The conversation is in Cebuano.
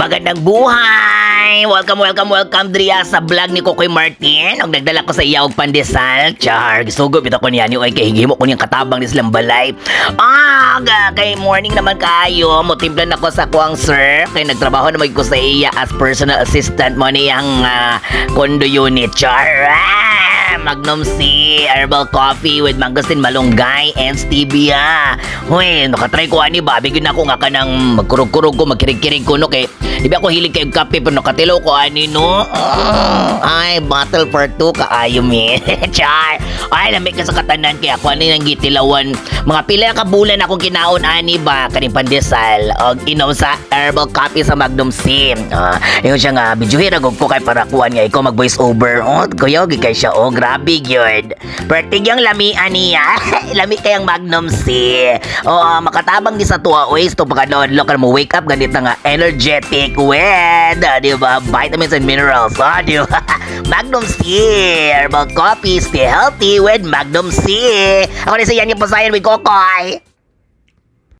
Magandang buhay! Welcome, welcome, welcome diriya sa vlog ni Kokoy Martin. Og nagdala ko sa iya og pandesal. Char, gisugo bitaw ko niya ni oy kay himo ko niyang katabang ni silang balay. Ah, kay morning naman kaayo. Motimplan ako sa kuang sir kay nagtrabaho naman ko sa iya as personal assistant mo niyang condo unit. Char. Ah, Magnum C, herbal coffee with mangosteen, malunggay, and stevia. Huy, nakatry ko ani ba? Bigyan ako nga kanang magkurog-kurog ko, magkirig-kirig ko no kay di ba ako hilig kay kape pero nakatilaw ko ani no. Ah, ay, bottle for two kaayo mi. Char. Ay, lamig ka sa katanan kay ako ani nang gitilawan. Mga pila ka bulan akong kinaon ani ba kaning pandesal og inom sa herbal coffee sa Magnum C. Ah, ingon siya nga videohin ko kay para kuan nga ikaw mag voice over. Oh, kuya gi kay siya. Oh, grabe gyud. Pertig yung lami niya. Lami kayang Magnum C. Oh, makatabang di sa tuwa oy sto pagkadlok ka mo wake up ganit na nga energetic with di ba, vitamins and minerals. Oh, di ba? Magnum C, herbal coffee, stay healthy with Magnum C. Ako ni si Yan yung Pasayan with Kokoy.